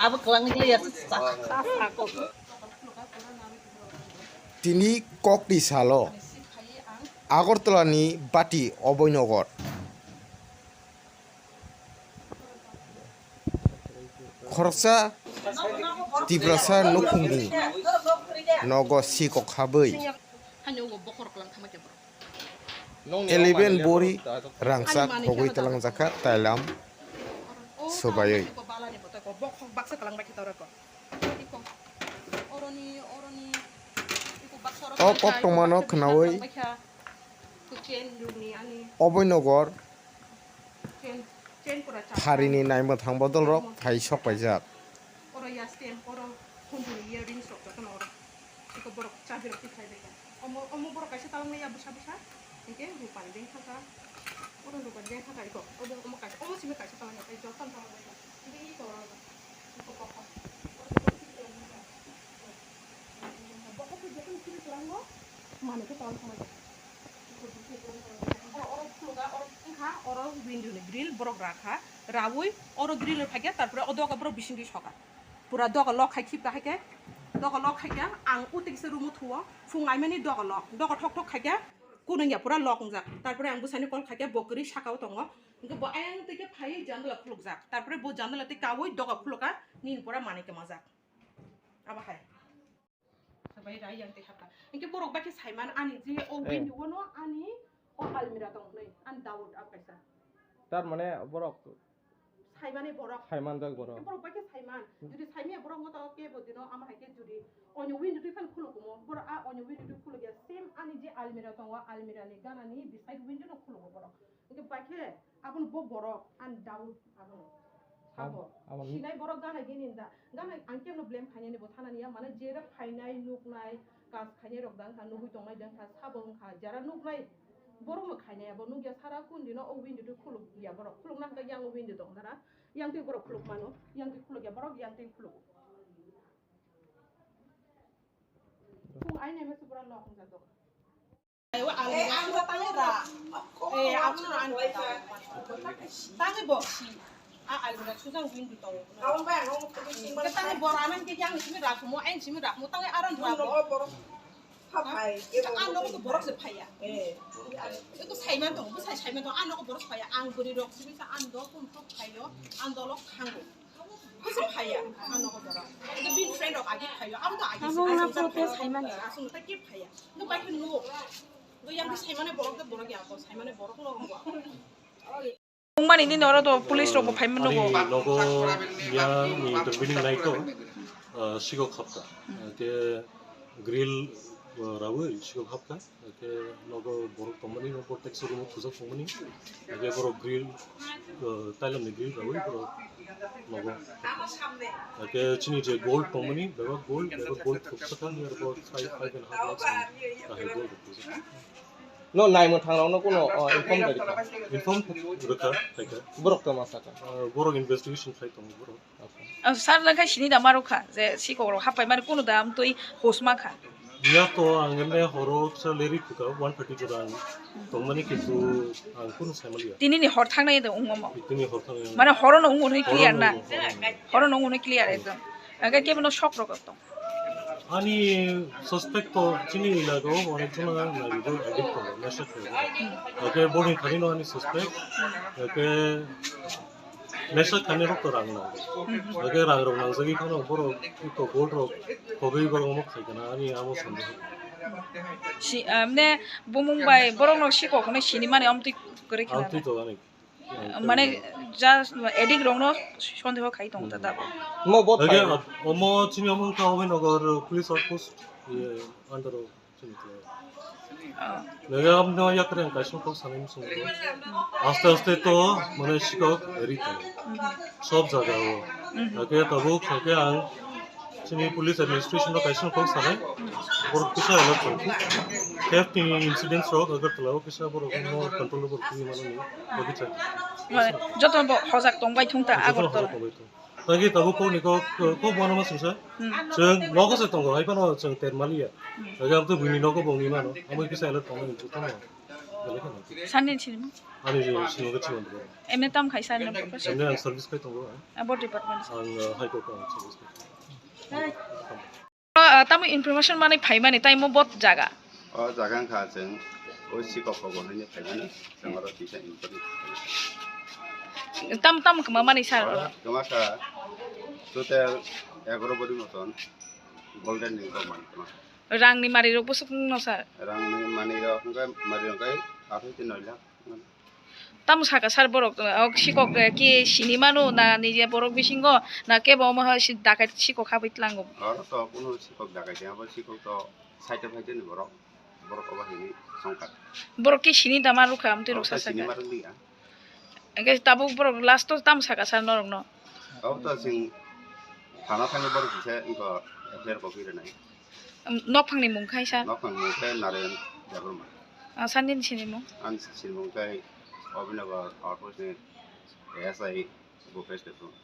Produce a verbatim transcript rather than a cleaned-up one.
Abo kwlangni kle ya. Tini kokni salo Agartala ni bati Oboinogar. Khoroksa Tiprasa nukhungni nogo sikok habwi eleven bori rangchak khogwi talangjakha tailam swbaiwi. O kok tongmano khnaui Oboinogar pharini naimwthang bodolrok phai sokpaijak. Oro ya stem, oro khunjuni earrings rok jotono oro. Iko borok chabi rok tikhlai bai kha. Omo, omo borok kaisa talangmaya bwsa bwsa. Hingke rupani beng thangkha. Oro rupani beng thangkha iko. Obo, omo kaisa, omo simi kaisa talangya, tei jotono talangmaya. Hingke iko oro, iko kokha. Oro iko tikhlai bai kha. Bo khe jotono simi kwlango. Mano khe talangmaya. Oro khuluga, oro wngkha, oro window ni grill borok rakha, raui oro grill rok phaikha, tarpore o doga borok bisingtwi soka. Pura doga lock khai khibka haikhe, doga lock khaikha, ang utwi kisa room o thuo, phung aimani doga lock, doga thok thok khaikha, kunungya pura lock wngjak. Tarpore ang bwsani call khaikha, bo kwrwi sakao tongo, hwnkhe bo ayang twi khe phaiwi jandala khulukjak, tarpore bo jandala twi kaui doga khulukha, nini pura manwi kwmajak. Abo hai. Sabai rai yang tei hapka. Hingke borok bai khe saiman ani je o window o no ani o almira tong hwnwi ani doubt abo kaisa. Tar mane borok saimani borok. Saiman jak borok. Hingke borok bai khe saiman. Jodi saimaya borok no to ke bo dino ama hai khe jodi onyo window twi phan khuluk mo. Borok a onyo window twi khuluk ya same ani je almira tongo almira ni gana ni beside window no khuluk o borok. Hingke bai khe abono bo borok ani doubt abono. Sabo. Sinai borok gana gini da. Gana ang kemno blame khainani bo thanani ya, mane jera phainai, nuknai, kas khainai rok da wngkha, nugui tongnai da wngkha, sabo wngkha, jera nuknai borok no khainai abo nukya sara kundino o window twi khuluk ya borok, khuluk nang kha yang o window tong dara, yang twi borok khuluk mano, yang twi khuluk ya borok, yang twi khuluk. Phung aini mese pura lock wngkha dok. Aiwa almira suja tangi ra. Eh, abuno an tangi box si. A almira suja window tongo. Ke tangi bor anan ke yang simi rakmo, ain simi rakmo, tangi aran rakmo. Ano to borok se phaya. Eko saiman tongo, bwsai saiman tongo, ano borok phaya. Ang bwrwi rok simi sa an do kun thok phayo, an dolo khango. Bwsai phaya, ano borok. Eko bin friend rok agi phayo, abo to agi. Abo simi na aswk photo saiman. Aswk ta ke phaya. No bai khun no. Bo yang saimane borok to borok ya ko, saimane borok no ko. Wngmani nini oro to police rok bo phaima nugo. Ani nogo ya ni intervening nai to, ah, sikok hapka. Ke grill, ah, rawi sikok hapka. Ke nogo borok tongmani, nogo taxi room o thujak tongmani. Ke borok grill, ah, tailam ni grill rawi borok nogo. Ke chini je gold tongmani, bebak gold, bebak gold thupsa kha, ni oro five, five and a half lakhs ni kahai gold thupsa. No naimwthang rokno kuno, o, inform da rikha? Inform rwkha, khaikha. Borok tamo sakha? Ah, borok investigation khai tongo borok. Acha. Ah, sir, nang khai sini da marokha je sikok rok hapai mani kuno da amtwi hos mankha. Biya to ang ene horo kisa leri thuka one thirty jora ang tongmani kintu ang kuno saimaliya. Tini ni hor thangnai da ungmo mo. Tini hor thangnai. Mane horo no ungo ni clear na. Horo no ungo ni clear ekdom. Aga kebo no shock rok tong. Ani suspect to chini ilago onek jona narigo addict tongo, nesha tongo. Oke, boni thani no ani suspect. Oke, nesha thani rok to rang no. Oke, rang rok nang jagi khano boro to gold rok kogwi borok mo khai kana ani amo sandi. Si, amne bumung bai borok no sikok no sini mani amtwi kwrwi khana. Amtwi to ani. Mane just addict rokno sondeho khai tongo ta tabuk. Omo bot omo chini omo wngkha Abhinogor police outpost, eh, under o chini khe. Nega amno yakreng kaisa kok sanai muchung. Aste aste to mane sikok eri tongo. Sob jaga o. Ake tabuk ake ang Chini police administration no kaisa kok sanai, borok kisa alert tong. Theft ni incidents rok Agartala o kisa borok no control o borok twi mano ni, bagwi cha. Mane, joto bo hojak tong bai thung ta Agartala. Tagi tabuk kok ni kok, kok bono ma sungsa. Chwng nogo se tongo, hai phano chwng ter maliya. Tagi abto buini nogo bo wngwi mano, amo kisa alert tong ni joto no. Sani chini. Ani je sino ke chimon. Emne tam khai sir no profession? Emne ang service khai tongo. Abo department. Ang uh, High Court ang service khai tongo. Ah, tamo information mani phaimani taimo bot jaga. O jaga wngkha chwng o sikok kobo hwnwi phaimani chwng oro kisa inquiry. Tam tam kma mani sir oro? Kma kha total egaro body moton golden ni kok mani kma. Rang ni mari rok bwswk no sir? Rang ni mani rok hwnkhe mari rok kai athai tei noi lakh. Tamo saka sir borok, uh, ok sikok, uh, ki sini mano na nije borok bisingo na kebo omo hai si dakai sikok habwi tlango? Oro to kuno sikok dakai tei abo sikok to side o phaiteni borok, borok obo hini songkha. Borok ki sini da ma rukha amtwi rok sasa sini ka. Marwk liya. Engke tabuk borok last o tamo saka sir norok no? Abo to sing thana thangwi borok kisa wngkha F I R copy rwnai. Um, nokphangni mung khai sir? Nokphang mung khe Narayan Debbarma. Ah, sir nini sinimung? Ani sinimung khe Abhinagar Outpost ni A S I Bhupesh Debbarma.